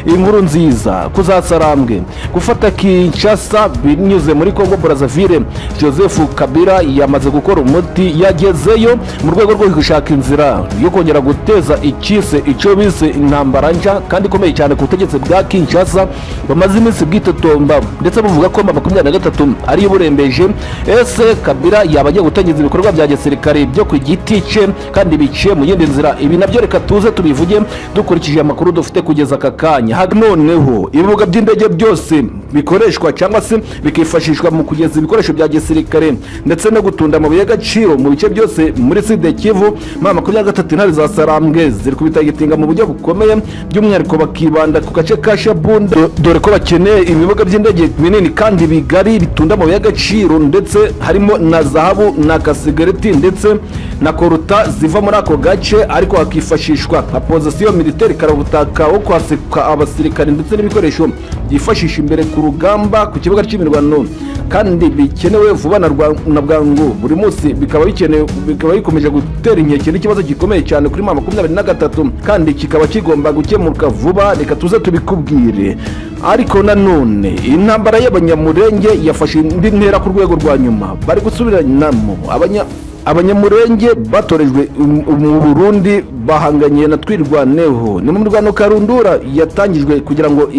Inkuru nziza kuzasarambwe gufata Kinshasa binyuze muri Congo Brazzaville. Joseph Kabila yamaze gukora umuti, yagezeyo mu rwego rwo gushaka inzira yo kongera guteza ikise icyo bise intambara nshya kandi ikomeye cyane ku butegetsi bwa Kinshasa bamaze iminsi bwitotomba, ndetse buvuga ko M23 ariyo burembeje. Ese Kabila yaba agiye gutangiza ibikorwa bya gisirikare byo ku giti cye kandi biciye mu yindi nzira? Ibi nabyo reka tuze tubivuge dukurikije amakuru dufite kugeza aka kanya. Noneho ibibuga by'indege byose bikoreshwa cyangwa se bikifashishwa mu kugeza ibikoresho bya gisirikare ndetse no gutunda amabuye y'agaciro mu bice byose muri Sud Kivu, M23, intare za Sarambwe, ziri kubitagitinga mu buryo bukomeye, by'umwihariko bakibanda ku gace ka Shabunda, dore ko bakeneye ibibuga by'indege binini kandi bigari bitunda amabuye y'agaciro, ndetse harimo na zahabu na cassiterite ndetse na coltan ziva muri ako gace, ariko hakifashishwa nka position militaire karabutaka wo kwasika abasirikare ndetse n'ibikoresho byifashisha imbere ku rugamba ku kibuga cy'imirwano, kandi bikenewe vuba na bwangu buri munsi, bikaba bikenewe, bikaba bikomeje gutera inkeke n'ikibazo gikomeye cyane kuri M23, kandi kikaba kigomba gukemuka vuba. Reka tuze tubikubwire. Ariko nanone intambara y'Abanyamurenge yafashe indi ntera ku rwego rwa nyuma, bari gusubiranamo. Abanyamurenge batorejwe mu Burundi bahanganye na Twirwaneho, ni mu mirwano karundura yatangijwe kugira ngo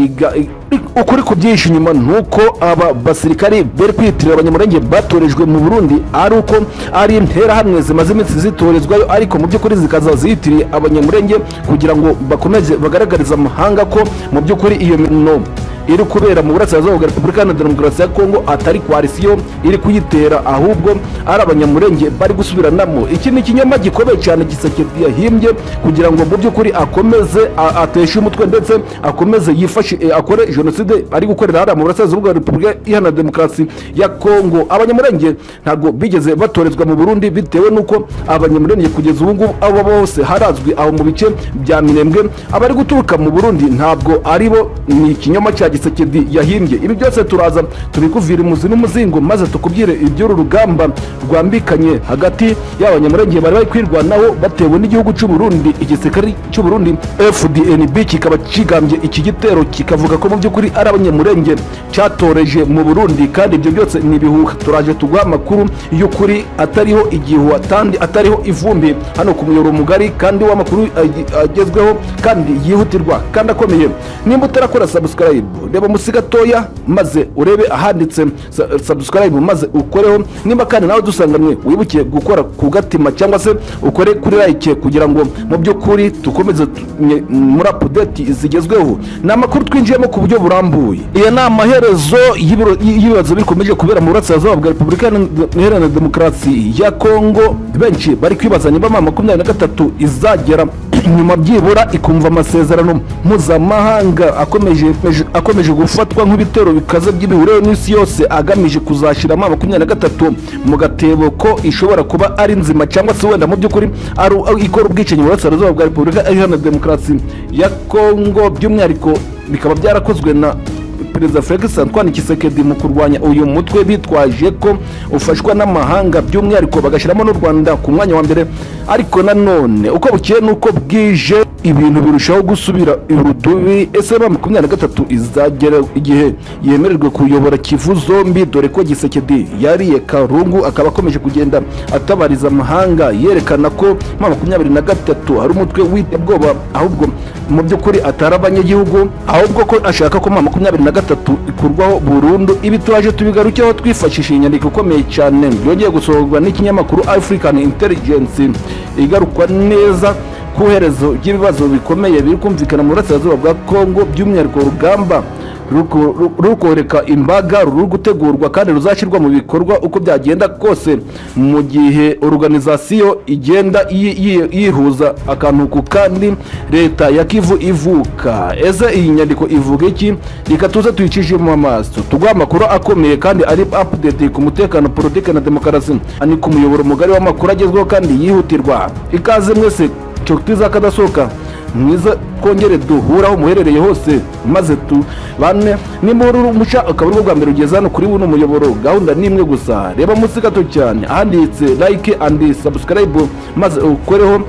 ukuri ku byinshi inyuma nuko aba basirikari bari kwiyitirira Abanyamurenge batorejwe mu Burundi ari uko ari interahamwe zimaze iminsi zitorezwayo, ariko mu by'ukuri zikaza ziyitiriye Abanyamurenge kugira ngo bakomeze bagaragarize amahanga ko mu by'ukuri iyo mirimo iri kubera mu burasirazuba bwa Repubulika Iharanira Demokarasi ya Kongo atari coalition iri kuyitera, ahubwo ari Abanyamurenge bari gusubiranamo. Iki ni ikinyoma gikomeye cyane Tshisekedi yahimbye kugira ngo mu by'ukuri akomeze ateshe umutwe, ndetse akomeze yifashe akore jenoside ari gukorera hariya mu burasirazuba bwa Repubulika Iharanira Demokarasi ya Kongo. Abanyamurenge ntabwo bigeze batorezwa mu Burundi, bitewe n'uko Abanyamurenge kugeza ubu ngubu abo bose harazwi aho mu bice bya Minembwe. Abari guturuka mu Burundi ntabwo ari bo, ni ikinyoma cya Tshisekedi yahimbye. Ibi byose turaza tubikuvira imuzi n'umuzingo, maze tukubwire iby'uru rugamba rwambikanye hagati y'Abanyamurenge bari bari kwirwanaho batewe n'igihugu cy'u Burundi. Igisirikare cy'u Burundi FDNB kikaba kigambye iki gitero, kikavuga ko mu by'ukuri ari Abanyamurenge cyatoreje mu Burundi, kandi ibyo byose ni ibihuha. Turaje tuguha amakuru y'ukuri atariho igihuha kandi atariho ivumbi, hano ku muyoboro mugari kandi w'amakuru agezweho kandi yihutirwa kandi akomeye. Nimba utarakora subscribe, reba munsi gatoya maze urebe ahanditse subscribe maze ukoreho. Nimba kandi nawe dusanganwe, wibuke gukora ku gatima cyangwa se ukore kuri like kugira ngo mu by'ukuri dukomeze muri update zigezweho. Ni amakuru twinjiyemo ku buryo burambuye. Iyo ni amaherezo y'ibibazo bikomeje kubera mu burasirazuba bwa Repubulika Iharanira Demokarasi ya Kongo. Benshi bari kwibaza niba M23 izagera nyuma byibura ikumva amasezerano mpuzamahanga akomeje gufatwa nk'ibitero bikaze by'ibihuriweho n'isi yose, agamije kuzashyira M23 mu gatebo ko ishobora kuba ari nzima cyangwa se wenda mu by'ukuri ari ikora ubwicanyi mu burasirazuba bwa Repubulika Iharanira Demokarasi ya Kongo, by'umwihariko bikaba byarakozwe na Perezida Felix Antoine Tshisekedi mu kurwanya uyu mutwe bitwaje ko ufashwa n'amahanga, by'umwihariko bagashyiramo n'u Rwanda ku mwanya wa mbere. Ariko nanone uko bukeye n'uko bwije ibintu birushaho gusubira irudubi. Ese M23 izagera igihe yemererwe kuyobora Kivu zombi, dore ko Tshisekedi yariye karungu, akaba akomeje kugenda atabariza amahanga yerekana ko M23 ari umutwe w'iterabwoba, ahubwo mu by'ukuri atari abanyagihugu, ahubwo ko ashaka ko M23 ikurwaho burundu? Ibi turaje tubigarukeho twifashishije inyandiko ikomeye cyane yongeye gusohorwa n'ikinyamakuru African Intelligence, igarukwa neza ku iherezo ry'ibibazo bikomeye biri kumvikana mu burasirazuba bwa Kongo, by'umwihariko urugamba ruri koreka imbaga ruri gutegurwa kandi ruzashyirwa mu bikorwa uko byagenda kose, mu gihe organization igenda yihuza akantu ku kandi, leta ya Kivu ivuka. Ese iyi nyandiko ivuga iki? Reka tuze tuyicishemo amaso, tuguhe amakuru akomeye kandi ari update ku mutekano, politiki na demokarasi. Ni ku muyoboro mugari w'amakuru agezweho kandi yihutirwa. Ikaze mwese inshuti z'akadasohoka, mwiza twongere duhure aho muherereye hose maze tubane. Nimba uri umuca ukaba ari bwo bwa mbere ugeze hano kuri buno muyoboro, gahunda ni imwe gusa: reba munsi gato cyane ahanditse like and subscribe maze ukoreho.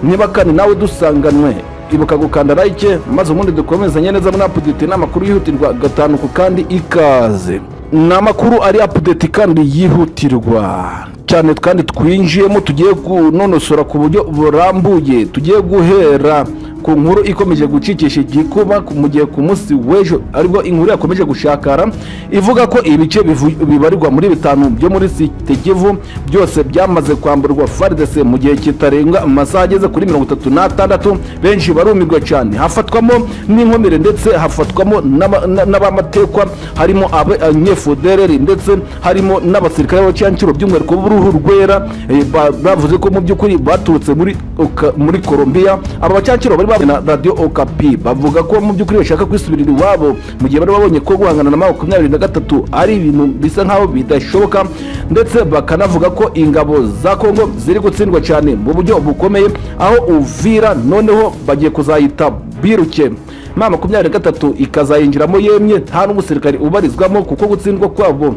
Niba kandi nawe dusanganwe Ibuka gukanda like, maze ubundi dukomezanye neza muri update n'amakuru yihutirwa gatanu ku kandi. Ikaze, ni amakuru ari update kandi yihutirwa cyane, kandi twinjiyemo tugiye kunonosora ku buryo burambuye. Tugiye guhera ku nkuru ikomeje gucikisha igikuba mu gihe ku munsi w'ejo aribwo inkuru yakomeje gushakara ivuga ko ibice bibarirwa muri bitanu byo muri Sud Kivu byose byamaze kwamburwa FARDC mu gihe kitarenga amasaha ageze kuri 36. Benshi barumirwa cyane, hafatwamo n'inkomere, ndetse hafatwamo n'abamatekwa, harimo abanyefudereri, ndetse harimo n'abasirikare b'abacancuro, by'umwihariko b'uruhu rwera, bavuze ko mu by'ukuri baturutse muri Colombia. Aba bacancuro bari na Radio Okapi bavuga ko mu by'ukuri bashaka kwisubirira iwabo mu gihe bari babonye ko guhangana na 23 ari ibintu bisa nkaho bidashoboka, ndetse bakanavuga ko ingabo za Kongo ziri gutsindwa cyane mu buryo bukomeye, aho Uvira noneho bagiye kuzayita biruke, M23 ikazayinjiramo yemye, nta n'umusirikare ubarizwamo, kuko gutsindwa kwabo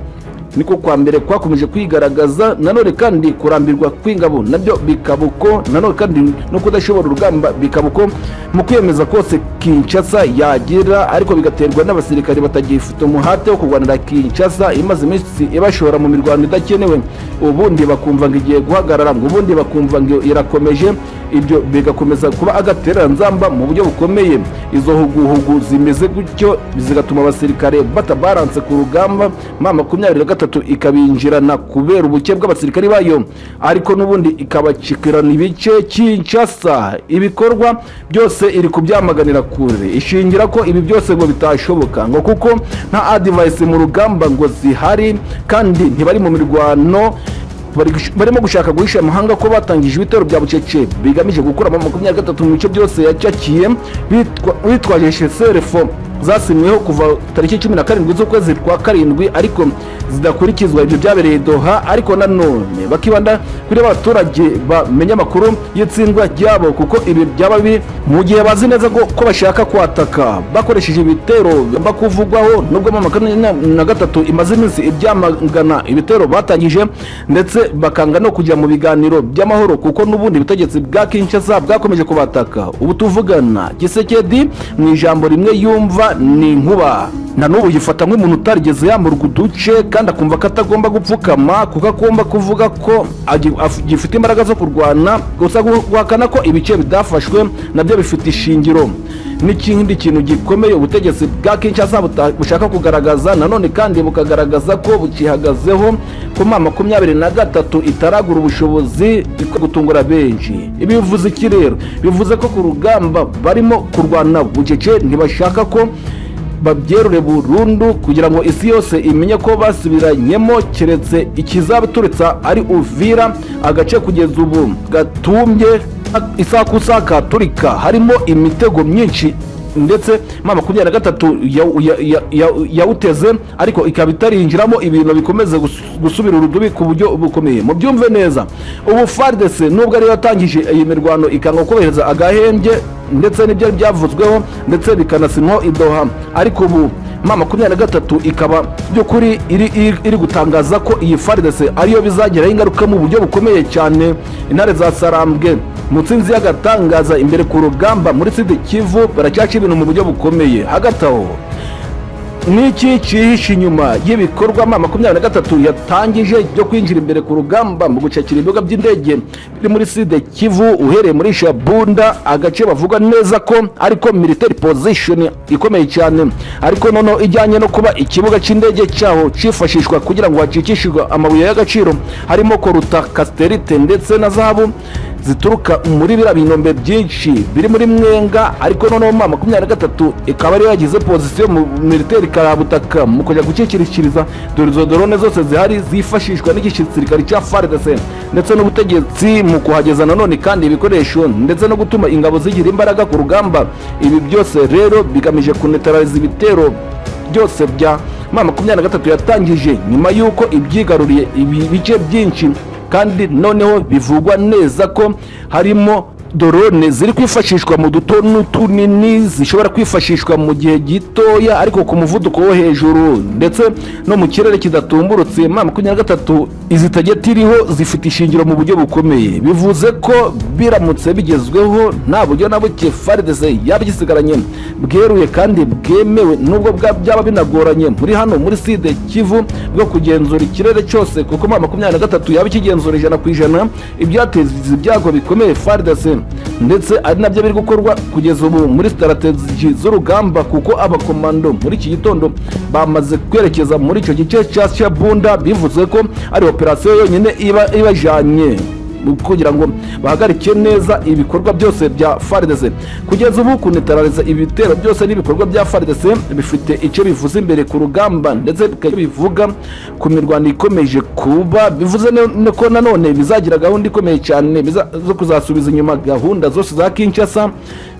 niko kwa mbere kwakomeje kwigaragaza. Nanone kandi kurambirwa kw'ingabo nabyo bikaba uko, nanone kandi no kudashobora urugamba bikaba uko. Mu kwiyemeza kose Kinshasa yagira, ariko bigaterwa n'abasirikare batagifite umuhate wo kurwanira Kinshasa imaze iminsi ibashora mu mirwano idakenewe. Ubundi bakumva ngo igiye guhagarara, ngo ubundi bakumva ngo irakomeje, ibyo bigakomeza kuba agatereranzamba mu buryo bukomeye. Izo huguhugu zimeze gutyo zigatuma abasirikare batabaranse ku rugamba, M23 ikabinjirana kubera ubuke bw'abasirikare bayo, ariko n'ubundi ikabacikirana ibice. Kinshasa ibikorwa byose iri kubyamaganira kure, ishingira ko ibi byose ngo bitashoboka, ngo kuko nta advice mu rugamba ngo zihari, kandi ntibari mu mirwano, barimo gushaka guhisha amahanga ko batangije ibitero bya bucece bigamije gukuramo 23 mu bice byose yacakiye, bitwaje cessez-le-feu zasinweho kuva tariki 17 z'ukwezi kwa karindwi, ariko zidakurikizwa. Ibyo byabereye Doha, ariko nanone bakibanda kuri abaturage bamenya amakuru y'itsindwa ryabo, kuko ibi byaba biri mu gihe bazi neza ko bashaka kwataka bakoresheje ibitero bakuvugwaho, nubwo M23 imaze iminsi ibyamagana ibitero batangije, ndetse bakanga no kujya mu biganiro by'amahoro, kuko n'ubundi ubutegetsi bwa Kinshasa bwakomeje kubataka. Ubu tuvugana, Tshisekedi mu ijambo rimwe yumva ni inkuba, na n'ubu yifata nk'umuntu utarigeze yamburwa uduce, kandi akumva ko atagomba gupfukama, kuko agomba kuvuga ko agifite imbaraga zo kurwana. Gusa guhakana ko ibice bidafashwe nabyo bifite ishingiro n'ikindi kintu gikomeye ubutegetsi bwa Kinshasa bushaka kugaragaza. Nanone kandi bukagaragaza ko bukihagazeho ko M23 itaragura ubushobozi gutungura benshi. Ibi bivuze iki rero? Bivuze ko ku rugamba barimo kurwana bucece, ntibashaka ko babyerure burundu kugira ngo isi yose imenye ko basubiranyemo, keretse ikizabaturitsa ari Uvira, agace kugeza ubu gatumbye isaha ku isaha katurika, harimo imitego myinshi, ndetse M23 yawuteze ariko ikaba itarinjiramo, ibintu bikomeze gusubira urudubi ku buryo bukomeye. Mubyumve neza, ubu FARDC nubwo ariyo yatangije iyi mirwano, ikanga kubahiriza agahembye ndetse n'ibyo byavuzweho, ndetse bikanasinywaho i Doha, ariko ubu M23 ikaba by'ukuri iri gutangaza ko iyi FARDC ariyo bizagiraho ingaruka mu buryo bukomeye cyane. Intare za Sarambwe mu nsinzi y'agatangaza imbere ku rugamba muri Sud Kivu, baracyaca ibintu mu buryo bukomeye. Hagati aho, niki cyihishe inyuma y'ibikorwa M23 yatangije byo kwinjira imbere ku rugamba mu gucakira ibibuga by'indege biri muri Sud Kivu, uhereye muri Shabunda, agace bavuga neza ko ariko military position ikomeye cyane, ariko noneho ijyanye no kuba ikibuga cy'indege cyaho cyifashishwa kugira ngo hacikishijwe amabuye y'agaciro, harimo coltan, cassiterite ndetse na zahabu zituruka muri biriya binombe byinshi biri muri Mwenga? Ariko noneho M23 ikaba ariyo yagize position mu militaire karabutaka mu kujya gukikirikiriza dore izo drone zose zihari zifashishwa n'igisirikare cya FARDC ndetse n'ubutegetsi mu kuhageza nanone kandi ibikoresho, ndetse no gutuma ingabo zigira imbaraga ku rugamba. Ibi byose rero bigamije kuneutraliza ibitero byose bya M23 yatangije nyuma y'uko ibyigaruriye ibi bice byinshi, kandi noneho bivugwa neza ko harimo Drone ziri kwifashishwa mu duto n'utunini, zishobora kwifashishwa mu gihe gitoya ariko ku muvuduko wo hejuru, ndetse no mu kirere kidatumburutse. M23 izi target iriho zifite ishingiro mu buryo bukomeye. Bivuze ko biramutse bigezweho, nta buryo na buke FARDC yaba igisigaranye bweruye kandi bwemewe, nubwo byaba binagoranye muri hano muri Sud Kivu, bwo kugenzura ikirere cyose, kuko M23 yaba ikigenzura 100%, ibyateza ibyago bikomeye FARDC, ndetse ari nabyo biri gukorwa kugeza ubu muri strategy z'urugamba, kuko abakomando muri iki gitondo bamaze kwerekeza muri icyo gice cya Shabunda. Bivuze ko ari operasiyo yonyine iba ibajyanye kugira ngo bahagarike neza ibikorwa byose bya FARDC. Kugeza ubu, kuneutraliza ibitero byose n'ibikorwa bya FARDC bifite icyo bivuze imbere ku rugamba, ndetse bikaba bivuga ku mirwano ikomeje kuba. Bivuze ko nanone bizagira gahunda ikomeye cyane zo kuzasubiza inyuma gahunda zose za Kinshasa,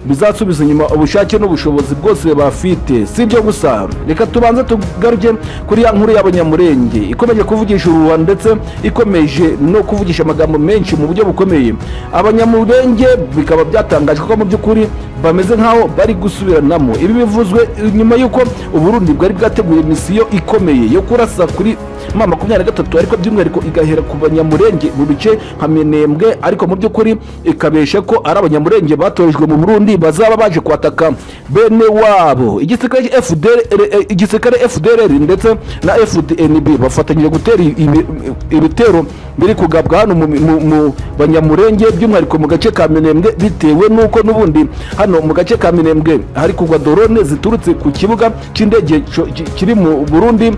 bizasubiza inyuma ubushake n'ubushobozi bwose bafite. Si ibyo gusa, reka tubanze tugaruke kuri ya nkuru y'Abanyamurenge ikomeje kuvugisha uruhuha, ndetse ikomeje no kuvugisha amagambo menshi mu buryo bukomeye. Abanyamurenge bikaba byatangajwe ko mu by'ukuri bameze nk'aho bari gusubiranamo. Ibi bivuzwe nyuma y'uko Uburundi bwari bwateguye misiyo ikomeye yo kurasa kuri M23, ariko by'umwihariko igahera ku Banyamurenge mu bice nka Minembwe, ariko mu by'ukuri ikabesha ko ari Abanyamurenge batorejwe mu Burundi bazaba baje kwataka bene wabo. Igisirikare FDR, igisirikare FDLR ndetse na FDNB bafatanyije gutera ibitero biri kugabwa hano mu Banyamurenge, by'umwihariko mu gace ka Minembwe, bitewe n'uko n'ubundi hano mu gace ka Minembwe hari kugwa drone ziturutse ku kibuga cy'indege kiri mu Burundi,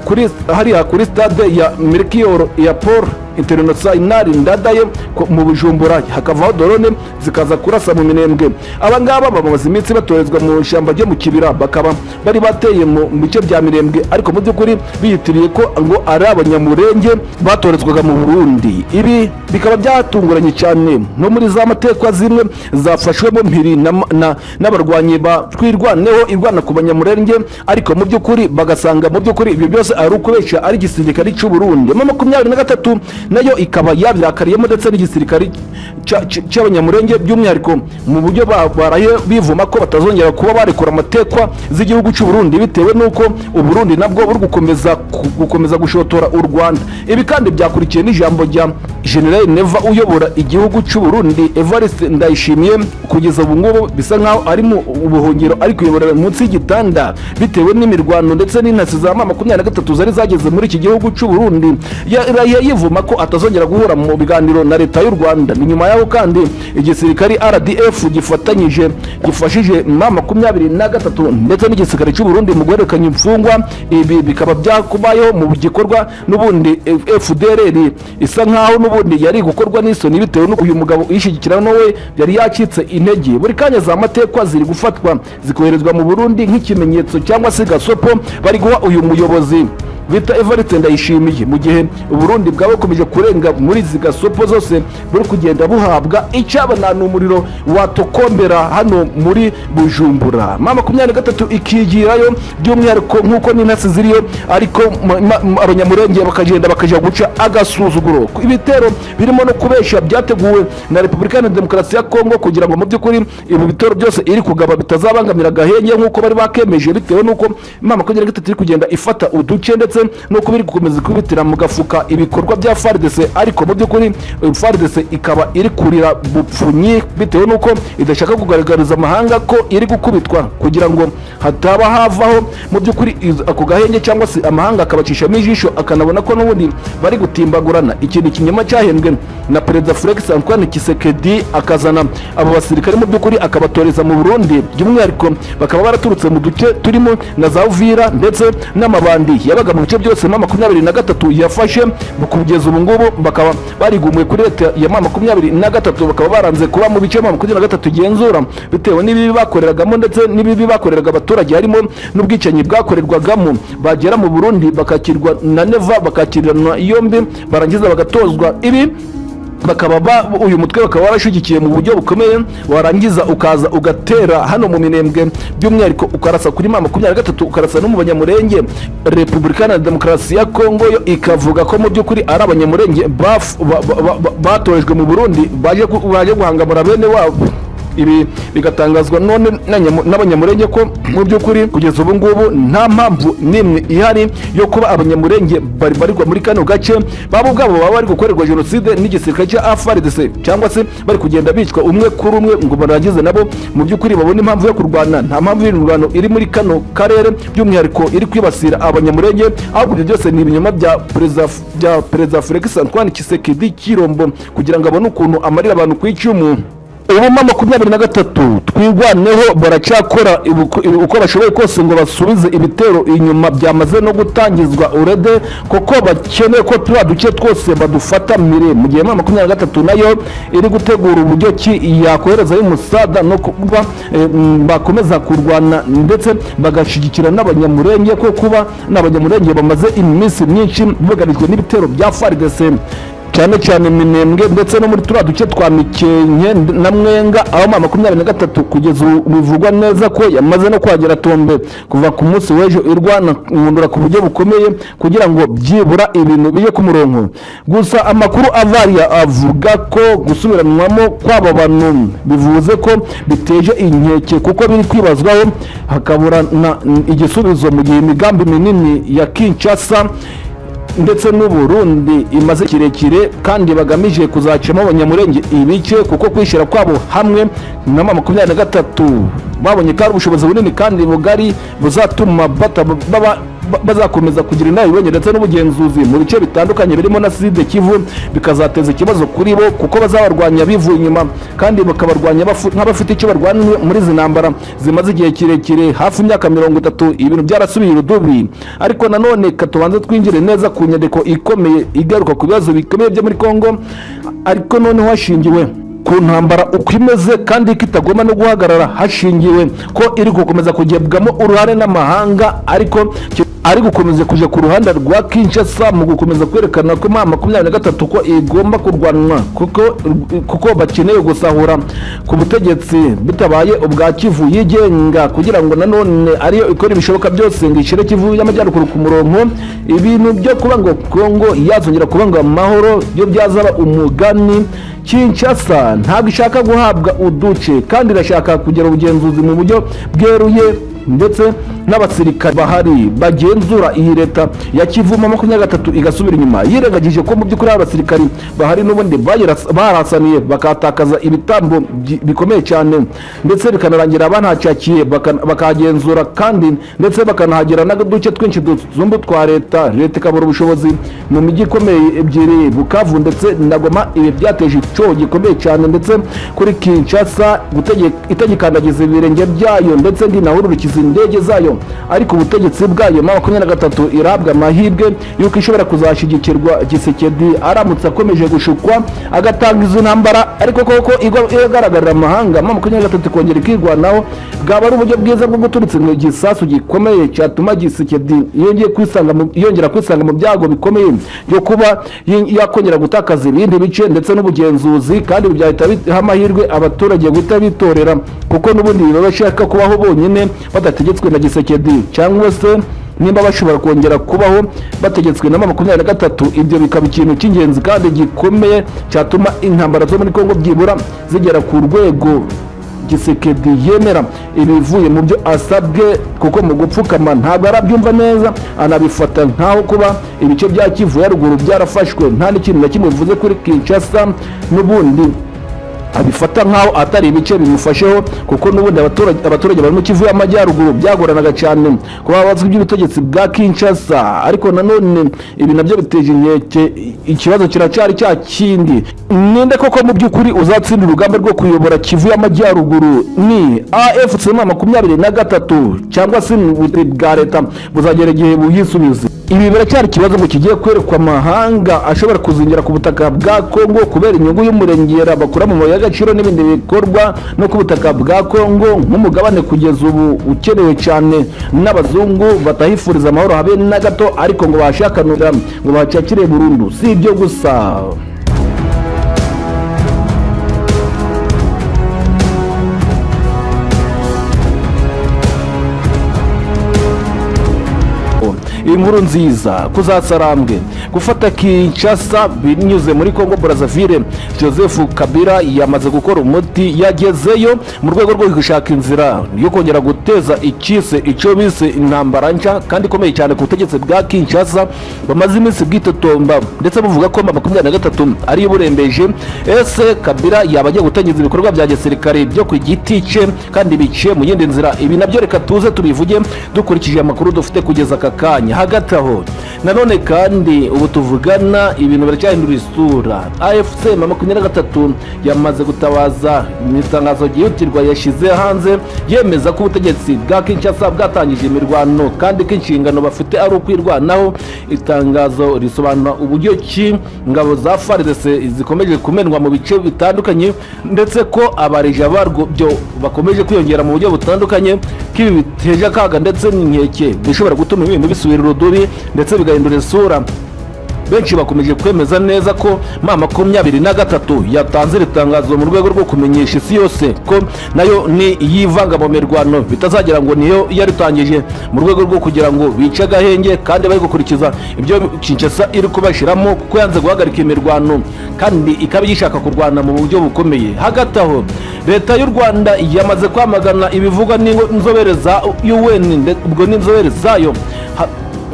kuri hariya kuri stade ya Melchior ya Paul International Ndadaye mu Bujumbura, hakavaho drone zikaza kurasa mu Minembwe. Aba ngaba bamaze iminsi batorezwa mu ishyamba ryo mu Kibira, bakaba bari bateye mu bice bya Mirembwe, ariko mu by'ukuri biyitiriye ko ngo ari Abanyamurenge batorezwaga mu Burundi. Ibi bikaba byatunguranye cyane no muri za matekwa zimwe zafashwemo mpiri n'abarwanyi ba Twirwaneho irwana ku Banyamurenge, ariko mu by'ukuri bagasanga mu by'ukuri ibyo byose ari ukubeshya, ari igisirikare cy'u Burundi. M23 nayo ikaba yabirakariyemo, ndetse n'igisirikare cy'Abanyamurenge by'umwihariko, mu buryo baraye bivuma ko batazongera kuba barekura amatekwa z'igihugu cy'u Burundi, bitewe n'uko Uburundi nabwo buri gukomeza gushotora u Rwanda. Ibi kandi byakurikiye n'ijambo rya General Neva uyobora igihugu cy'u Burundi. Evariste Ndayishimiye kugeza ubu ngubu bisa nkaho ari mu buhungiro, ari kuyoborera munsi y'igitanda, bitewe n'imirwano ndetse n'intasi za M23 zari zageze muri iki gihugu cy'u Burundi. Yarahiye yivuma ko atazongera guhura mu biganiro na leta y'u Rwanda. Ni nyuma yaho kandi igisirikare RDF gifatanyije, gifashije M23 ndetse n'igisirikare cy'u Burundi mu guhererekanya imfungwa. Ibi bikaba byakubayeho mu gikorwa n'ubundi FDLR isa nkaho n'ubundi yari gukorwa n'isoni, bitewe n'uko uyu mugabo uyishyigikira nawe yari yacitse intege. Buri kanya za matekwa ziri gufatwa zikoherezwa mu Burundi nk'ikimenyetso cyangwa se gasopo bari guha uyu muyobozi bita Evariste Ndayishimiye, mu gihe Uburundi bwaba bukomeje kurenga muri izi gasopo zose buri kugenda buhabwa. Icyabona ni umuriro watokombera hano muri Bujumbura, M23 ikigirayo by'umwihariko nk'uko n'intasi ziriyo, ariko Abanyamurenge bakagenda bakajya guca agasuzuguro. Ibitero birimo no kubeshya byateguwe na Repubulika Iharanira Demokarasi ya Kongo, kugira ngo mu by'ukuri ibi bitero byose iri kugaba bitazabangamira agahenge nk'uko bari bakemeje, bitewe n'uko M23 iri kugenda ifata uduce, ndetse n'uko biri gukomeza kubitira mu gafuka ibikorwa bya FARDC. Ariko mu by'ukuri FARDC ikaba iri kurira bupfunyi, bitewe n'uko idashaka kugaragariza amahanga ko iri gukubitwa, kugira ngo hataba havaho mu by'ukuri ako gahenge, cyangwa se amahanga akabacishamo ijisho, akanabona ko n'ubundi bari gutimbagurana. Ikintu ikinyoma cyahembwe na Perezida Felix Antoine Tshisekedi, akazana abo basirikare mu by'ukuri akabatoreza mu Burundi, by'umwihariko bakaba baraturutse mu duce turimo na za Uvira ndetse n'amabandi yabaga mu bice byose M23 yafashe. Kugeza ubu ngubu bakaba barigumuye kuri leta ya M23, bakaba baranze kuba mu bice M23 igenzura, bitewe n'ibibi bakoreragamo ndetse n'ibibi bakoreraga abaturage, harimo n'ubwicanyi bwakorerwagamo. Bagera mu Burundi bakakirwa na Neva, bakakiranwa yombi, barangiza bagatozwa ibi. Bakaba uyu mutwe bakaba warashigikiye mu buryo bukomeye, warangiza ukaza ugatera hano mu Minembwe, by'umwihariko ukarasa kuri M23, ukarasa no mu Banyamurenge. Repubulika na Demokarasi ya Kongo yo ikavuga ko mu by'ukuri ari Abanyamurenge batorejwe mu Burundi baje guhangamura bene wabo. Ibi bigatangazwa none n'Abanyamurenge ko mu by'ukuri kugeza ubu ngubu nta mpamvu n'imwe ihari yo kuba Abanyamurenge bari barirwa muri kano gace, baba ubwabo baba bari gukorerwa jenoside n'igisirikare cya FARDC, cyangwa se bari kugenda bicwa umwe kuri umwe, ngo barangize nabo mu by'ukuri babone impamvu yo kurwana. Nta mpamvu y'irwano iri muri kano karere, by'umwihariko iri kwibasira Abanyamurenge. Ahubwo ibyo byose ni ibinyoma bya Perezida Felix Antoine Tshisekedi Tshilombo, kugira ngo abone ukuntu amarira abantu ku icumu. Ubu M23, Twirwaneho baracyakora uko bashoboye kose ngo basubize ibitero inyuma byamaze no gutangizwa urede, kuko bakeneye ko turiya duce twose badufata mire, mu gihe M23 nayo iri gutegura uburyo ki yakoherezayo umusada no kuba bakomeza kurwana, ndetse bagashyigikira n'Abanyamurenge, ko kuba n'Abanyamurenge bamaze iminsi myinshi bugarijwe n'ibitero bya FARDC, cyane cyane Minembwe ndetse no muri turiya duce twa Mikenke na Mwenga, aho M23 kugeza ubu bivugwa neza ko yamaze no kuhagera tombe kuva ku munsi w'ejo, irwana nkundura ku buryo bukomeye kugira ngo byibura ibintu bijye ku murongo. Gusa amakuru avariya avuga ko gusubiranwamo kw'aba bantu bivuze ko biteje inkeke, kuko biri kwibazwaho hakabura igisubizo, mu gihe imigambi minini ya Kinshasa ndetse n'Uburundi imaze kirekire kandi bagamije kuzacamo Abanyamurenge ibice, kuko kwishyira kwabo hamwe na M23 babonye ko ari ubushobozi bunini kandi bugari buzatuma bazakomeza kugira inararibonye ndetse n'ubugenzuzi mu bice bitandukanye birimo na Sud Kivu, bikazateza ikibazo kuri bo, kuko bazabarwanya bivuye inyuma kandi bakabarwanya nk'abafite icyo barwanya muri izi ntambara zimaze igihe kirekire, hafi imyaka 30, ibintu byarasubiye irudubi. Ariko nanone katubanze twinjire neza ku nyandiko ikomeye igaruka ku bibazo bikomeye byo muri Kongo, ariko noneho hashingiwe ku ntambara uko imeze kandi ko itagomba no guhagarara, hashingiwe ko iri gukomeza kugebwamo uruhare n'amahanga, ariko ari gukomeza kujya ku ruhande rwa Kinshasa mu gukomeza kwerekana ko M23 ko igomba kurwanwa, kuko bakeneye gusahura ku butegetsi bitabaye ubwa Kivu yigenga, kugira ngo nanone ariyo ikora ibishoboka byose ngo ishyire Kivu y'Amajyaruguru ku murongo. Ibintu byo kuba ngo Kongo yazongera kuba ngo amahoro byo byazaba umugani. Kinshasa ntabwo ishaka guhabwa uduce, kandi irashaka kugira ubugenzuzi mu buryo bweruye, ndetse n'abasirikare bahari bagenzura iyi leta ya Kivu M23 igasubira inyuma, yirengagije ko mu by'ukuri hari abasirikari bahari n'ubundi barasaniye bakatakaza ibitambo bikomeye cyane, ndetse bikanarangira banacakiye bakahagenzura, kandi ndetse bakanahagera n'uduce twinshi duzumbu twa leta, leta ikabura ubushobozi mu mijyi ikomeye ebyiri, Bukavu ndetse na Goma. Ibi byateje icyoho gikomeye cyane ndetse kuri Kinshasa itagikandagiza ibirenge byayo, ndetse ndinahururikiza indege zayo. Ariko ubutegetsi bwayo M23 irahabwa amahirwe y'uko ishobora kuzashyigikirwa Tshisekedi aramutse akomeje gushukwa agatanga izo ntambara, ariko koko igaragarira amahanga, M23 ikongera ikirwanaho, bwaba ari uburyo bwiza bwo guturitsa igisasu gikomeye cyatuma Tshisekedi yongera kwisanga mu byago bikomeye byo kuba yakongera gutakaza ibindi bice ndetse n'ubugenzuzi. Kandi ibi byahita biha amahirwe abaturage guhita bitorera, kuko n'ubundi baba bashaka kubaho bonyine badategetswe na Tshisekedi, cyangwa se nimba bashobora kongera kubaho bategetswe na M23, ibyo bikaba ikintu cy'ingenzi kandi gikomeye cyatuma intambara zo muri Kongo byibura zigera ku rwego Tshisekedi yemera ibivuye mu byo asabwe, kuko mu gupfukama ntabwo arabyumva neza, anabifata nkaho kuba ibice bya Kivu ya Ruguru byarafashwe nta n'ikintu na kimwe bivuze kuri Kinshasa, n'ubundi abifata nkaho atari ibice bimufasheho, kuko n'ubundi abaturage bari mu Kivu y'Amajyaruguru byagoranaga cyane kuba bazwi iby'ubutegetsi bwa Kinshasa. Ariko nanone ibi nabyo biteje inkeke. Ikibazo kiracyari cya kindi: ninde koko mu by'ukuri uzatsinda urugamba rwo kuyobora Kivu y'Amajyaruguru? Ni AFC M23, cyangwa se ubutegetsi bwa leta buzagera igihe buyisubize? Ibi biracyari ikibazo ngo kigiye kwerekwa amahanga ashobora kuzingira ku butaka bwa Kongo kubera inyungu y'umurengera bakura mu mabuye y'agaciro n'ibindi bikorwa no ku butaka bwa Kongo, nk'umugabane kugeza ubu ukenewe cyane n'abazungu batahifuriza amahoro habe na gato, ariko ngo bahashakanura ngo bahacakire burundu. Si ibyo gusa. Inkuru nziza kuzasarambwe gufata Kinshasa binyuze muri Congo Brazzaville. Joseph Kabila yamaze gukora umuti, yagezeyo mu rwego rwo gushaka inzira yo kongera guteza ikise icyo bise intambara nshya kandi ikomeye cyane ku butegetsi bwa Kinshasa bamaze iminsi bwitotomba, ndetse buvuga ko M23 ariyo burembeje. Ese Kabila yaba agiye gutangiza ibikorwa bya gisirikare byo ku giti cye kandi biciye mu yindi nzira? Ibi nabyo reka tuze tubivuge dukurikije amakuru dufite kugeza aka kanya. Hagati aho nanone kandi, ubu tuvugana ibintu biracyahindura isura. AFC M23 yamaze gutabaza mu itangazo ryihutirwa yashyize hanze, yemeza ko ubutegetsi bwa Kinshasa bwatangije imirwano kandi ko inshingano bafite ari ukwirwanaho. Itangazo risobanura uburyo ki ingabo za FARDC zikomeje kumenwa mu bice bitandukanye, ndetse ko abareja barwo byo bakomeje kwiyongera mu buryo butandukanye, ko ibi biteje akaga ndetse n'inkeke bishobora gutuma ibintu bisubira urudubi ndetse bigahindura isura. Benshi bakomeje kwemeza neza ko M23 yatanze iri tangazo mu rwego rwo kumenyesha isi yose ko nayo ni yivanga mu mirwano, bitazagira ngo niyo yaritangije, mu rwego rwo kugira ngo bice agahenge kandi bari gukurikiza ibyo Kinshasa iri kubashyiramo, kuko yanze guhagarika imirwano kandi ikaba igishaka kurwana mu buryo bukomeye. Hagati aho, Leta y'u Rwanda yamaze kwamagana ibivugwa n'inzobere za UN, ubwo n'inzobere zayo,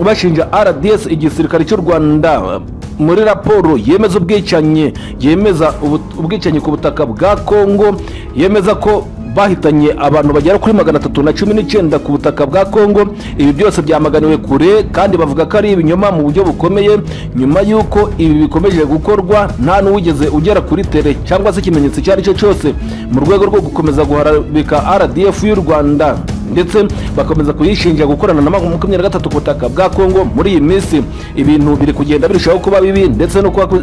bashinja RDF, igisirikare cy'u Rwanda, muri raporo yemeza ubwicanyi, yemeza ubwicanyi ku butaka bwa Kongo, yemeza ko bahitanye abantu bagera kuri 319 ku butaka bwa Kongo. Ibi byose byamaganiwe kure kandi bavuga ko ari ibinyoma mu buryo bukomeye, nyuma y'uko ibi bikomeje gukorwa nta n'uwigeze ugera kuri terrain cyangwa se ikimenyetso icyo ari cyo cyose, mu rwego rwo gukomeza guharabika RDF y'u Rwanda, ndetse bakomeza kuyishinja gukorana na 23 ku butaka bwa Kongo. Muri iyi minsi ibintu biri kugenda birushaho kuba bibi ndetse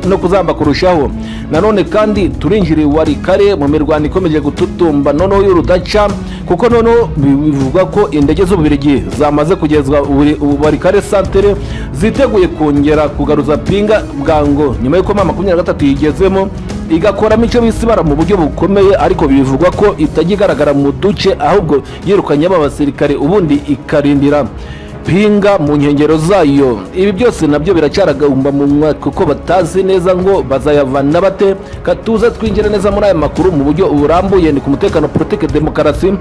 no kuzamba kurushaho. Nanone kandi turinjira Walikale mu mirwano ikomeje gututumba noneho y'urudaca, kuko noneho bivugwa ko indege z'Ububirigi zamaze kugezwa Walikale centre, ziteguye kongera kugaruza Pinga bwango nyuma y'uko M23 yigezemo igakoramo icyo bise ibara mu buryo bukomeye. Ariko bivugwa ko itajya igaragara mu duce, ahubwo yirukanye aba basirikare, ubundi ikarindira Pinga mu nkengero zayo. Ibi byose nabyo biracyaragahumba munwa, kuko batazi neza ngo bazayavana bate. Katuze twinjire neza muri aya makuru mu buryo burambuye. Ni ku mutekano, politike, demokarasi.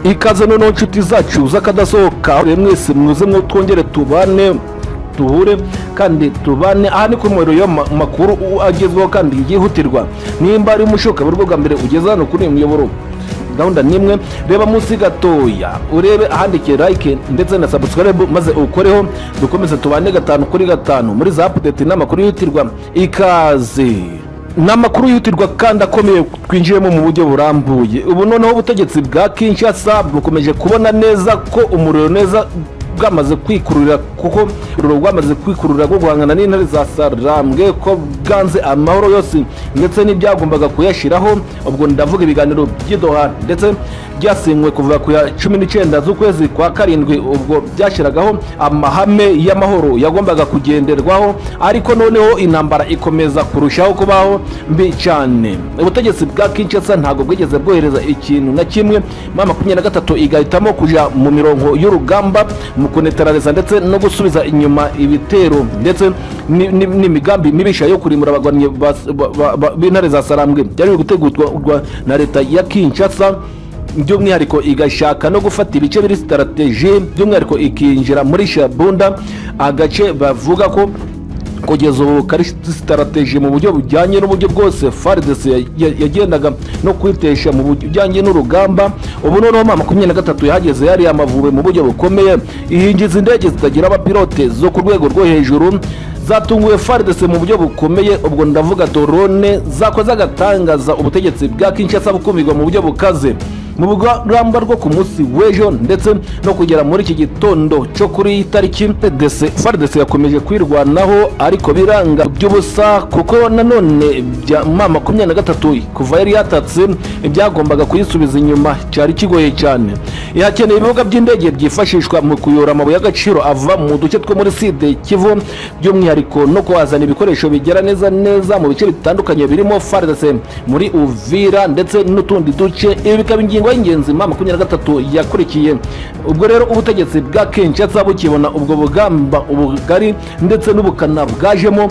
Ikaze noneho inshuti zacu z'akadasohoka mwese, muze twongere tubane, duhure kandi tubane. Aha ni ku muriro y'amakuru agezweho kandi yihutirwa. Nimba ari umushoka buryo bwa mbere ugeze hano kuri uyu muyoboro, gahunda nimwe: reba munsi gatoya urebe ahandikiye like ndetse na subscribe, maze ukoreho, dukomeze tubane gatanu kuri gatanu muri za update n'amakuru yihutirwa. Ikaze ni amakuru yihutirwa kandi akomeye twinjiyemo mu buryo burambuye. Ubu noneho ubutegetsi bwa Kinshasa bukomeje kubona neza ko umuriro neza bwamaze kwikururira, kuko ururo rwamaze kwikururira rwo guhangana n'intare za Sarambwe, ko bwanze amahoro yose ndetse n'ibyagombaga kuyashyiraho. Ubwo ndavuga ibiganiro by'i Doha, ndetse byasinywe kuva ku ya 19 z'ukwezi kwa karindwi, ubwo byashyiragaho amahame y'amahoro yagombaga kugenderwaho. Ariko noneho intambara ikomeza kurushaho kubaho mbi cyane. Ubutegetsi bwa Kinshasa ntabwo bwigeze bwohereza ikintu na kimwe, M23 igahitamo kujya mu mirongo y'urugamba mu kunetarariza ndetse no gusubiza inyuma ibitero ndetse n'imigambi mibisha yo kurimbura abagwanyi b'intare za Sarambwe byari biri gutegurwa na leta ya Kinshasa, by'umwihariko igashaka no gufata ibice biri stratégique, by'umwihariko ikinjira muri Shabunda, agace bavuga ko kugeza ubu kari stratégique mu buryo bujyanye n'uburyo bwose FARDC yagendaga no kwitesha mu bijyanye n'urugamba. Ubu noneho M23 yahageze yari Amavubi mu buryo bukomeye, ihinjiza indege zitagira abapilote zo ku rwego rwo hejuru zatunguye FARDC mu buryo bukomeye. Ubwo ndavuga drone zakoze agatangaza, ubutegetsi bwa Kinshasa bukumirwa mu buryo bukaze mu rugamba rwo ku munsi w'ejo ndetse no kugera muri iki gitondo cyo kuri iyi tariki. FARDC yakomeje kwirwanaho ariko biranga by'ubusa, kuko nanone bya M23 kuva yari yatatse ibyagombaga kuyisubiza inyuma cyari kigoye cyane. Ihakeneye ibibuga by'indege byifashishwa mu kuyora amabuye y'agaciro ava mu duce two muri Sud Kivu, by'umwihariko no kuhazana ibikoresho bigera neza neza mu bice bitandukanye birimo FARDC muri Uvira ndetse n'utundi duce. Ibi bikaba ingingo Ingingo y'ingenzi M23 yakurikiye ubwo rero ubutegetsi bwa Kinshasa bukibona ubwo bugamba, ubugari ndetse n'ubukana bwajemo,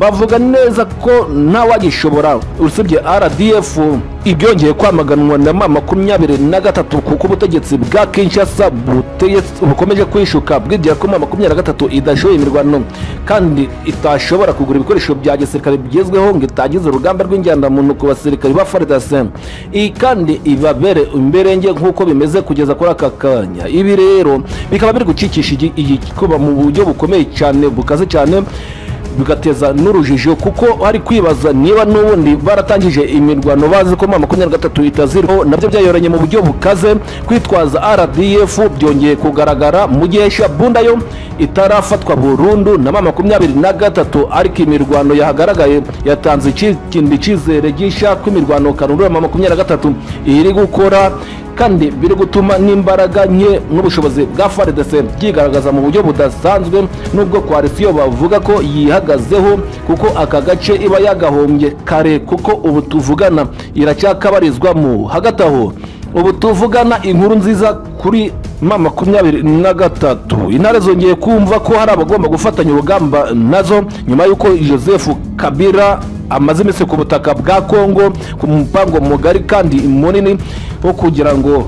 bavuga neza ko ntawagishobora usibye RDF. Ibyongeye kwamaganwa na M23, kuko ubutegetsi bwa Kinshasa bukomeje kwishuka bwibwira ko M23 idashoboye imirwano kandi itashobora kugura ibikoresho bya gisirikare bigezweho, ngo itangize urugamba rw'injyanamuntu ku basirikare ba FARDC, iyi kandi ibabere imberenge nk'uko bimeze kugeza kuri aka kanya. Ibi rero bikaba biri gucikisha igikuba mu buryo bukomeye cyane, bukaze cyane, bigateza n'urujijo, kuko hari kwibaza niba n'ubundi baratangije imirwano bazi ko M23 itaziriho. Nabyo byayoranye mu buryo bukaze. Kwitwaza RDF byongeye kugaragara mu gihe Shabunda yo itarafatwa burundu na M23, ariko imirwano yahagaragaye yatanze ikindi cyizere gishya ko imirwano karundura M23 iri gukora, kandi biri gutuma n'imbaraga nke n'ubushobozi bwa FARDC byigaragaza mu buryo budasanzwe, nubwo coalition bavuga ko yihagazeho, kuko aka gace iba yagahombye kare, kuko ubu tuvugana iracyakabarizwamo. Hagati aho, ubu tuvugana, inkuru nziza kuri M23: intare zongeye kumva ko hari abagomba gufatanya urugamba nazo, nyuma y'uko Joseph Kabila amaze iminsi ku butaka bwa Kongo ku mupango mugari kandi munini wo kugira ngo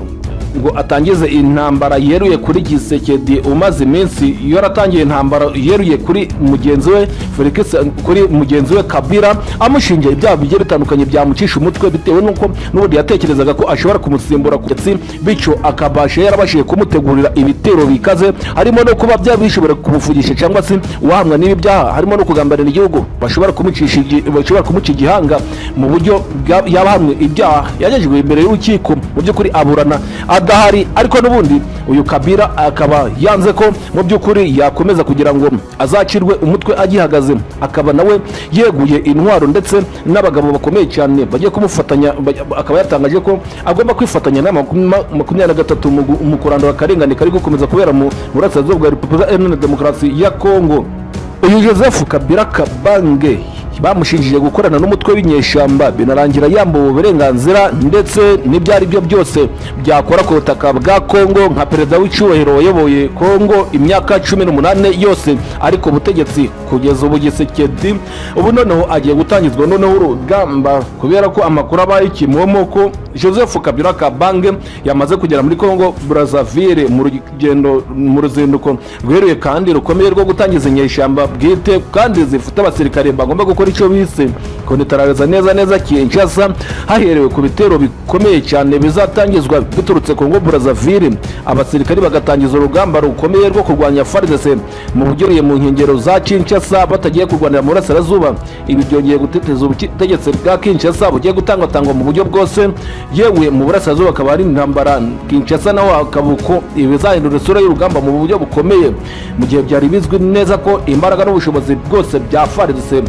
atangize intambara yeruye kuri Tshisekedi, umaze iminsi yaratangiye intambara yeruye kuri mugenzi we Felix, kuri mugenzi we Kabila, amushinja ibyaha bigiye bitandukanye byamucisha umutwe, bitewe n'uko n'ubundi yatekerezaga ko ashobora kumusimbura ku butegetsi, bityo akabasha yarabashije kumutegurira ibitero bikaze, harimo no kuba byaba bishobora kumuvugisha cyangwa se uwahamwa n'ibi byaha, harimo no kugambanira igihugu, bashobora kumuca igihanga mu buryo yaba ahamwe ibyaha yagejejwe imbere y'urukiko, mu by'ukuri aburana adahari. Ariko n'ubundi uyu Kabila akaba yanze ko mu by'ukuri yakomeza kugira ngo azacirwe umutwe agihagaze, akaba nawe yeguye intwaro ndetse n'abagabo bakomeye cyane bagiye kumufatanya, akaba yatangaje ko agomba kwifatanya na 23 mu kurandura akarengane kari gukomeza kubera mu burasirazuba bwa Repubulika Iharanira Demokarasi ya Kongo. Uyu Joseph Kabila Kabange bamushinjije gukorana n'umutwe w'inyeshyamba, binarangira yambuwe uburenganzira ndetse n'ibyo ari byo byose byakora ku butaka bwa Kongo nka perezida w'icyubahiro wayoboye Kongo imyaka 18 yose. Ariko ubutegetsi kugeza ubu, Tshisekedi ubu noneho agiye gutangizwa noneho urugamba, kubera ko amakuru abaye kimomo ko Joseph Kabila Kabange yamaze kugera muri Kongo Brazzaville mu rugendo, mu ruzinduko rweruye kandi rukomeye rwo gutangiza inyeshyamba bwite kandi zifite abasirikare bagomba gukora icyo bise konetaraza neza neza Kinshasa, haherewe ku bitero bikomeye cyane bizatangizwa biturutse Kongo Brazzaville, abasirikari bagatangiza urugamba rukomeye rwo kurwanya FARDC mu buryo mu nkengero za Kinshasa, batagiye kurwanira mu burasirazuba. Ibi byongeye guteteza ubutegetsi bwa Kinshasa bugiye gutangwatangwa mu buryo bwose. Yewe, mu burasirazuba akaba ari intambara, Kinshasa naho hakaba uko. Ibi bizahindura isura y'urugamba mu buryo bukomeye, mu gihe byari bizwi neza ko imbaraga n'ubushobozi bwose bya FARDC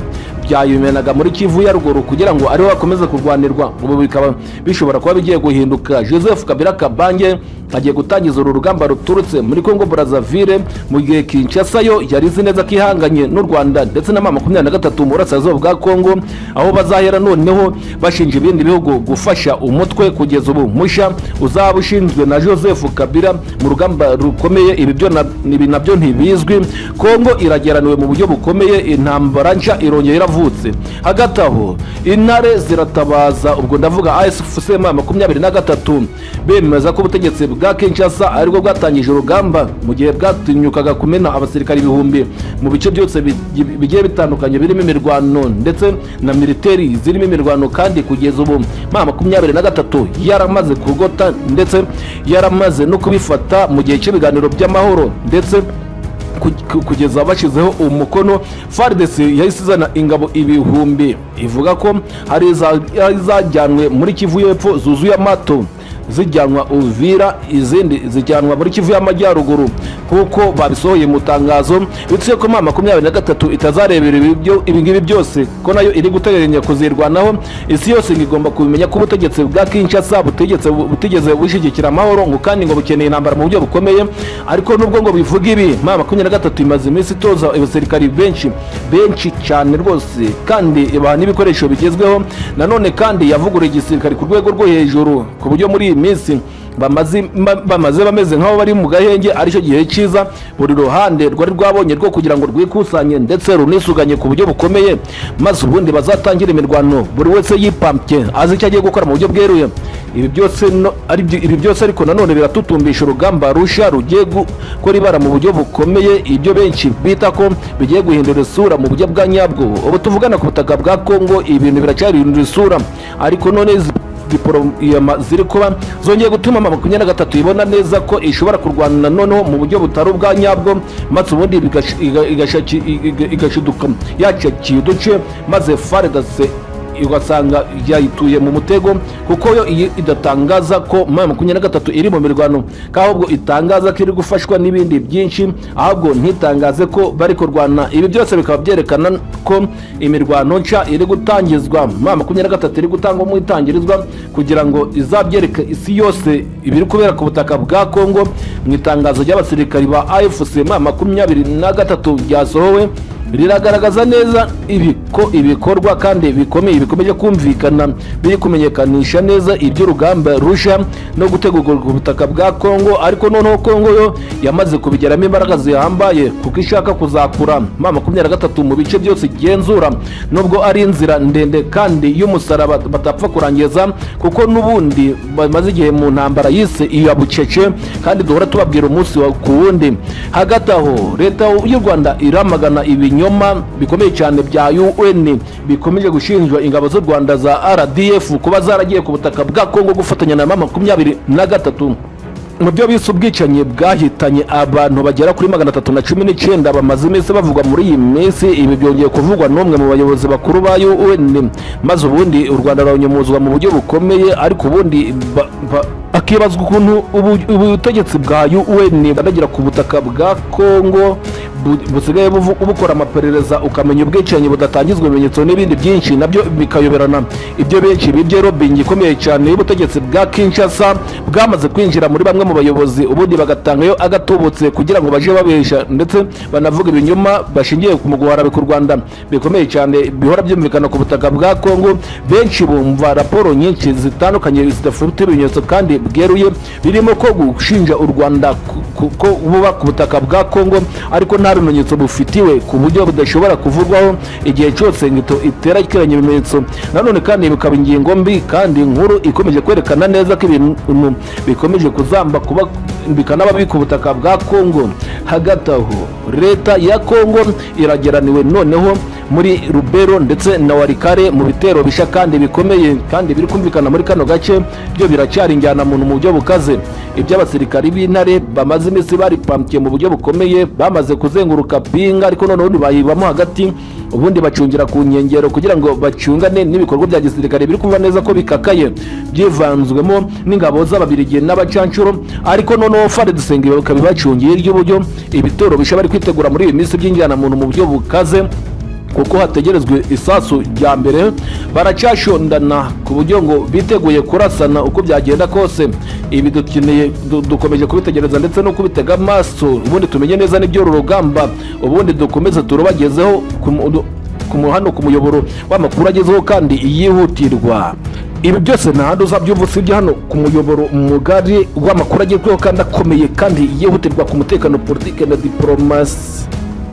byayimenaga muri Kivu ya Ruguru kugira ngo ariho bakomeze kurwanirwa. Ubu bikaba bishobora kuba bigiye guhinduka. Joseph Kabila Kabange agiye gutangiza uru rugamba ruturutse muri Congo Brazzaville, mu gihe Kinshasa yo yari izi neza ko ihanganye n'u Rwanda ndetse na M23 mu burasirazuba bwa Congo, aho bazahera noneho bashinja ibindi bihugu gufasha umutwe kugeza ubu musha uzaba ushinzwe na Joseph Kabila mu rugamba rukomeye. Ibi nabyo ntibizwi. Kongo irageraniwe mu buryo bukomeye, intambara nshya irongera iravutse. Hagati aho, intare ziratabaza, ubwo ndavuga AFC M23, bemeza ko ubutegetsi bwa Kinshasa aribwo bwatangije urugamba, mu gihe bwatinyukaga kumena abasirikari ibihumbi mu bice byose bigiye bitandukanye birimo imirwano ndetse na militeri zirimo imirwano, kandi kugeza ubu M23 yaramaze kugota ndetse yaramaze no kubifata mu gihe cy'ibiganiro by'amahoro, ndetse kugeza bashyizeho umukono. FARDC yahise izana ingabo ibihumbi, ivuga ko hari izajyanwe muri Kivu y'Epfo zuzuye amato zijyanwa Uvira, izindi zijyanwa muri Kivu y'Amajyaruguru, nk'uko babisohoye mu tangazo. Bityo ko M23 itazarebera ibi ngibi byose, ko nayo iri guteganya kuzirwanaho. Isi yose ngo igomba kubimenya ko ubutegetsi bwa Kinshasa butigeze bushyigikira amahoro, ngo kandi ngo bukeneye intambara mu buryo bukomeye. Ariko nubwo ngo bivuga ibi, M23 imaze iminsi itoza abasirikari benshi benshi cyane rwose, kandi ibaha n'ibikoresho bigezweho. Nanone kandi yavuguruye igisirikare ku rwego rwo hejuru, ku buryo muri iyi iyi minsi bamaze bameze nk'aho bari mu gahenge, aricyo gihe cyiza buri ruhande rwari rwabonye rwo kugira ngo rwikusanye ndetse runisuganye ku buryo bukomeye, maze ubundi bazatangire imirwano buri wese yipampye, azi icyo agiye gukora mu buryo bweruye. Ibi byose no, ibi byose ariko nanone biratutumbisha urugamba rusha rugiye gukora ibara mu buryo bukomeye, ibyo benshi bita ko bigiye guhindura isura mu buryo bwa nyabwo. Ubu tuvugana, ku butaka bwa Kongo ibintu biracyari isura, ariko none izi dipolomasi ziri kuba zongeye gutuma M23 ibona neza ko ishobora kurwana noneho mu buryo butari ubwa nyabwo, maze ubundi igashiduka yacakiye uduce, maze FARDC ugasanga yayituye mu mutego, kuko yo iyi idatangaza ko M23 iri mu mirwano, ahubwo itangaza ko iri gufashwa n'ibindi byinshi, ahubwo ntitangaze ko bari kurwana. Ibi byose bikaba byerekana ko imirwano nshya iri gutangizwa, M23 iri gutangwamo itangirizwa kugira ngo izabyereke isi yose ibiri kubera ku butaka bwa Kongo. Mu itangazo ry'abasirikari ba AFC M23 ryasohowe, riragaragaza neza ibi ko ibikorwa kandi bikomeye bikomeje kumvikana biri kumenyekanisha neza iby'urugamba rusha no gutegurwa ku butaka bwa Kongo. Ariko noneho Kongo yo yamaze kubigeramo imbaraga zihambaye, kuko ishaka kuzakura M23 mu bice byose igenzura, nubwo ari inzira ndende kandi y'umusaraba batapfa kurangiza, kuko n'ubundi bamaze igihe mu ntambara yise iya bucece, kandi duhora tubabwira umunsi ku wundi. Hagati aho, Leta y'u Rwanda iramagana ibinyoma bikomeye cyane bya UN bikomeje gushinjwa ingabo z'u Rwanda za RDF kuba zaragiye ku butaka bwa Kongo gufatanya na M23 mu byo bise ubwicanyi bwahitanye abantu bagera kuri 319 bamaze iminsi bavugwa muri iyi minsi. Ibi byongeye kuvugwa n'umwe mu bayobozi bakuru ba UN, maze ubundi u Rwanda ruranyomozwa mu buryo bukomeye. Ariko ubundi hakibazwa ukuntu ubutegetsi bwa UN banagira ku butaka bwa Kongo busigaye bukora amaperereza, ukamenya ubwicanyi budatangizwa ibimenyetso n'ibindi byinshi, nabyo bikayoberana. Ibyo benshi bibye lobbying ikomeye cyane y'ubutegetsi bwa Kinshasa bwamaze kwinjira muri bamwe mu bayobozi, ubundi bagatangayo agatubutse kugira ngo baje babesha ndetse banavuga ibinyoma bashingiye ku guharabika u Rwanda bikomeye cyane bihora byumvikana ku butaka bwa Kongo. Benshi bumva raporo nyinshi zitandukanye zidafite ibimenyetso kandi bweruye, birimo ko gushinja u Rwanda ko buba ku butaka bwa Kongo, ariko nta bimenyetso bufitiwe, ku buryo budashobora kuvugwaho igihe cyose ngito iterekeranye ibimenyetso. Nanone kandi bikaba ingingo mbi kandi nkuru ikomeje kwerekana neza ko ibintu bikomeje kuzamba kuba bikanaba biri ku butaka bwa Kongo. Hagati aho, Leta ya Kongo irageraniwe noneho muri Rubero ndetse na Walikale mu bitero bisha kandi bikomeye kandi biri kumvikana muri kano gace, byo biracyari injyanamuntu mu buryo bukaze. Iby'abasirikari b'intare bamaze iminsi baripampiye mu buryo bukomeye, bamaze kuzenguruka Pinga, ariko noneho ntibayibamo hagati, ubundi bacungira ku nkengero kugira ngo bacungane n'ibikorwa bya gisirikare biri kuva neza ko bikakaye, byivanzwemo n'ingabo z'Ababirigi n'abacancuro. Ariko noneho FARDC ikaba ibacungiye ry'uburyo ibitero bisha bari kwitegura muri iyi minsi by'injyanamuntu mu buryo bukaze, kuko hategerezwa isasu rya mbere. Baracyashondana ku buryo ngo biteguye kurasana uko byagenda kose. Ibi dukeneye dukomeje kubitegereza ndetse no kubitega amaso, ubundi tumenye neza n'ibyo uru rugamba, ubundi dukomeze turubagezeho hano ku muyoboro w'amakuru agezeho kandi yihutirwa. Ibi byose nta handi uzabyumva usibye hano ku muyoboro mugari w'amakuru agezweho kandi akomeye kandi yihutirwa ku mutekano, politiki na diporomasi.